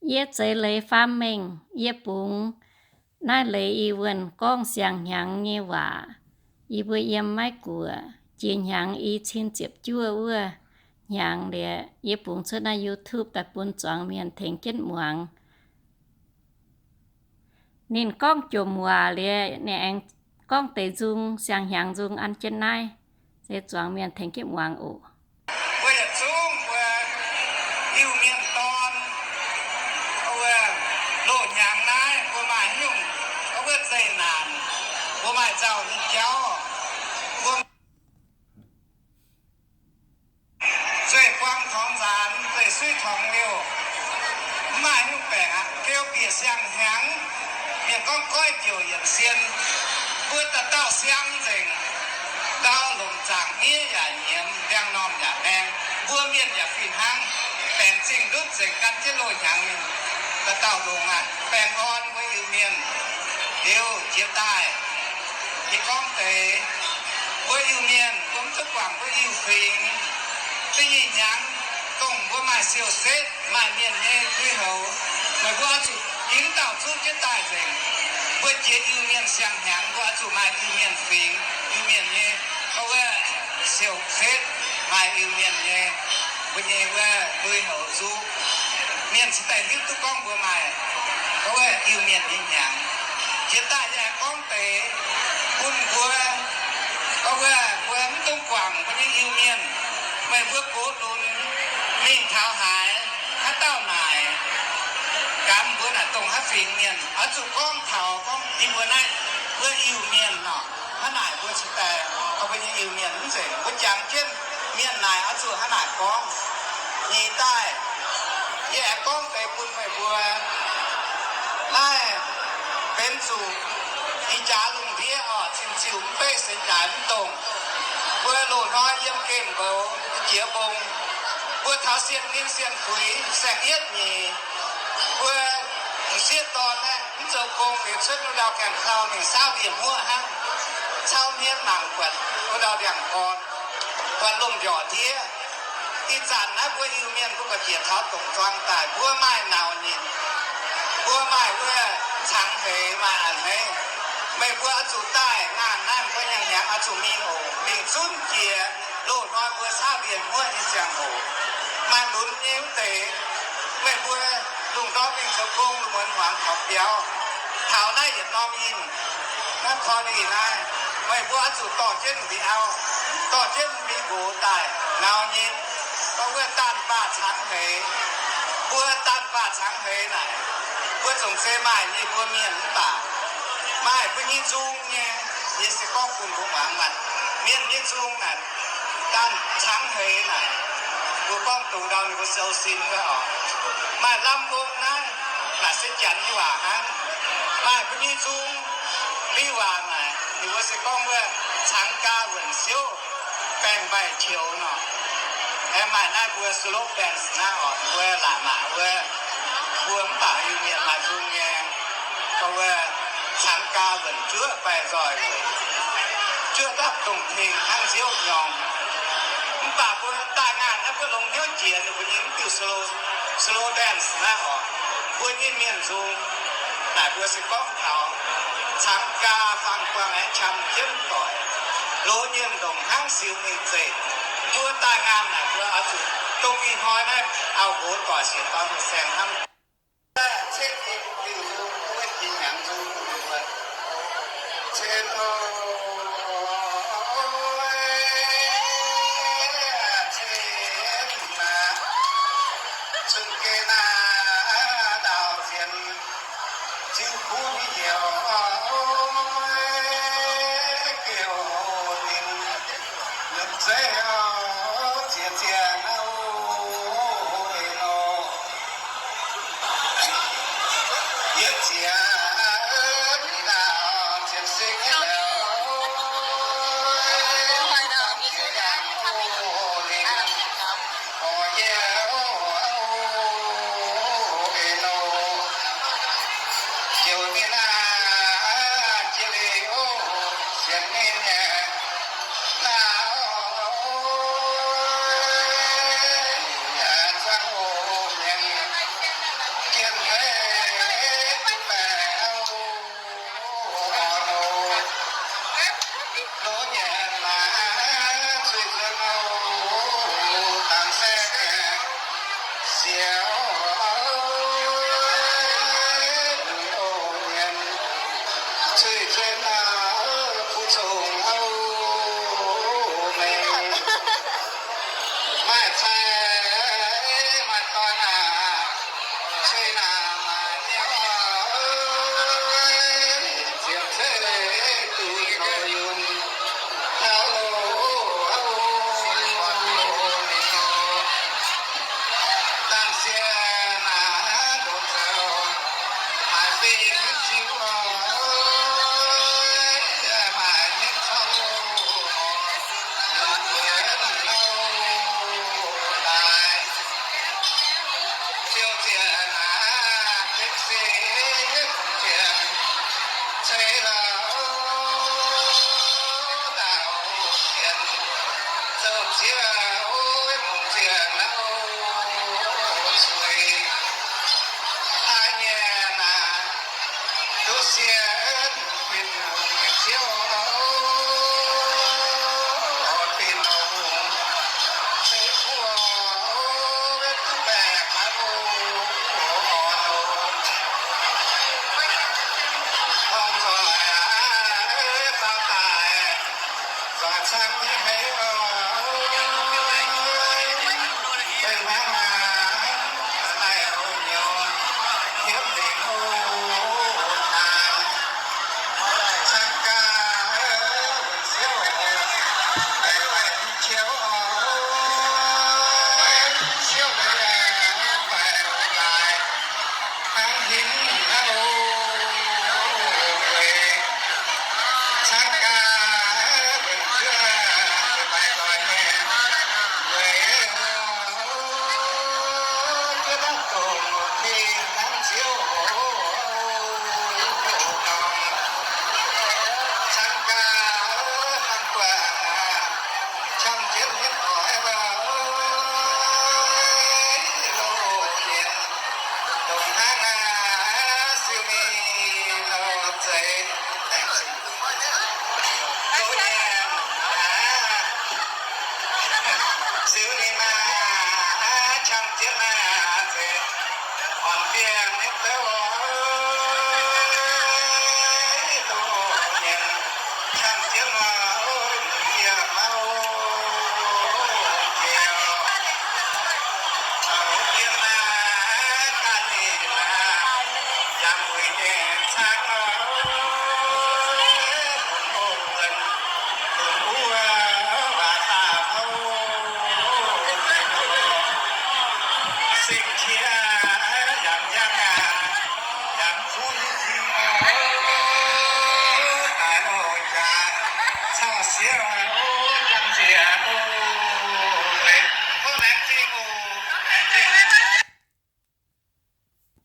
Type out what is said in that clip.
Yie Zeiz Leiz Faam Mengh, yie bungx naaiv leiz i wuonh gorngv siang-hnyangx nyei waac. Yie mbuo yiem Meiv Guoqv, jiex hnyangx i cin ziepc juov wuov hnyangx liuz, yie bungx cuotv naaiv YouTube daaih bun zuangx mienh tengx jienv muangx. Ninh gorngv jomc waac liuz, ninh aengx gorngv deix nzung, siang-hnyangx nzung an jienv naaiv, se zuangx mienh tengx jienv muangx oc. Mbuo yietc zungv mbuo Iu-Mienh dorn, wuov loz-hnyangx naaiv mbuo maaih haaix nyungc wuov zeqc naanc, mbuo maaih nzauh nyei jauv, mbuo nzueic buang torngx nzaanx, nzueic suiv torngx liouh, mv maaih haaix nyungc baengc aqv. Geu bieqc siang-hnyangx, mienh gorngv goiv jouc yienc sien, mbuo dauh dauh siang nzengc, ndau lomc zaangc miev yaac nyiemz, ndiangx-normh yaac maeng, mbuo mienh yaac fih hnangv, baengc zingh ndutv nzengc gan jienv loz-hnyangx mingh, dauh dauh longx aqv. Baengh orn mbuo Iu-Mienh. Liuz jiex daaih, yie gorngv deix, mbuo Iu-Mienh mbuo mv duqv guangc mbuo Iu-Fingx. Da'nyeic hnyangx, dongh mbuo maaih siou-setv, maaih mienh nyei lui-houx, meih mbuo oix zuqc ginv dauh zuqv jienv daaih nzengc. Mbuo jiex Iu-Mienh siang-hnyangx, mbuo oix zuqc maaih Iu-Mienh fingx, Iu-Mienh nyei, wuov, siou-setv, maaih Iu-Mienh nyei, mbuo nyei wuov lui-houx zuqv. Mienh cingx daaih hiuv duqv gorngv mbuo maaih wuov Iu-Mienh nyei hnyangx. Jiex daaih yie aengx gorngv deix bun mbuo, gorngv wuov mbuo mv dungx guangc mbuo nyei Iu-Mienh. Meih mbuo gox lunx mingh taux haaix, haaix dauh naaic, gamh mbuo naaic dongh haaix fingx mienh, oix zuqc gorngv taux gorngv yie mbuo naaiv wuov Iu-Mienh nor, hnangv naaic mbuo cingx daaih gorngv mbuo nyei Iu-Mienh mv nzengc. Mbuo jangx jienv mienh naaic oix zuqc hnangv naaic gorngv. Nyeic daaih, yie aengx gorngv deix bun meih mbuo, naaiv benx zuqc ih jaax lungh ndiev orqc, cin-ziuh mv beiv se jaaix mv dongh. Mbuo loz-hnoi yiem gemh nqox jiex mbong, mbuo taux sienh ninh sienh fuix saeng-yietv nyeic, mbuo m'sieqv dorn aeqv, mv zoux gong liuz cuotv wuov ndau gaengh klau mingh saauv ndie-hmuoqv hnangv, cau hmien mangc buatc wuov ndau ndiangx-gorn, buatc lomh mbiorc ndiev. Ih zanc naaiv mbuo Iu-Mienh mbuo ga'nyiec taux dongc zuangx daaih, mbuo maaih nauz nyitc, mbuo maaih wuov cangx heix, maaih a'hneiv. Meih mbuo oix zuqc daaih ngaanh naaiv mbuo nyei hnyangx oix zuqc mingh oc. Mingh zunv jiex loz-hnoi mbuo saauv ndie-hmuoqv nyei ziangh hoc, maaih lunx nyei wuov deix, meih mbuo lungh ndorm mingh zoux gong lungh muonz hmuangx taux biauv, taux naaiv yietc norm inh, naaiv korv-lienh naaiv, meih mbuo oix zuqc dorh jienv mbu'ndiev auv, dorh jienv mbu'ndiev nqox daaih nauz nyei. Gorngv wuov daanh faah cangx heix, mbuo daanh faah cangx heix naaic, mbuo zungv se maaih nyei mbuo mienh mv baac maaih mbuo nyei nzung nyei. Yie se gorngv bun mbuo muangx maah, mienh nyei nzung naaic, daanh cangx heix naaic, mbuo gorngv dongh ndau ninh mbuo sou sin wuov oc. Maaih lamh mbong naaiv, naaic se Janx nyei waac hnangv. Maaih mbuo nyei nzung, mbuo nyei waac naaic ninh mbuo se gorngv wuov cangx gaa wuonc siouv, baengh mbaih qioux nor. Aengx maaih naaiv mbuo slow dance naaiv oc, mbuo la'maah wuov, mbuo mv baac Iu-Mienh maaih nzung nyei, gorngv wuov cangx gaa wuonc juoqv baih nzoih weic, juoqv dapv dongh hmingh hnangv nziouv nyorng. Mv baac mbuo daaih ngaanh naaiv mbuo longx hnyouv jiex ninh mbuo nyei mv diuh slow, slow dance naaiv oc, mbuo nyei mienh nzung. Naaic mbuo se gorngv taux cangx gaa fangx buangh aengx qam jienv doic, loz nyienh ndongc hnangv siux mingh zeiv. Mbuo daaih ngaanh naaic mbuo oix zuqc dongh ih hnoi naaiv auv-nqox doic sienx dorn saeng hnamv. Cetv diuh nzung, wuov diuh hnyangx nzung bun mbuo. Cetv o, cetv aac, zunh geh naaiv daauh zienx ziuh kuv nyei heuc, geh o, ninh nyiemc zeiv o, ziex ziangh o, ih nor. Yietv ziepc, ih dauh ziepc sing nyei lorqc. Ziouc ninh aac, jiex leiz oc, sienx ninh aeqv, naaiv oc, zuangx oc, mienh jienh Mingh hnangv Ziouv, cangx gaax hnangv guaax, qangx jienv nyei oix loz-mienh, dongh hnangv siou mingh loz-zeiz. Loz-mienh aac, siou ninh maah, qangx jienv maah, zeiz orn bienh nyei douv, loz-mienh qangx jienv maah, o, yie mauv jiex, mauv jiex maah, ganh ninh maah, yangh wuic nyei cangv maah, bun o, bun wuov waac daaih mauv, seng qiex yangh yangh aac, yangh kuv nyei zingh, daaih o jaax caux sieqv o, jangx nziex o.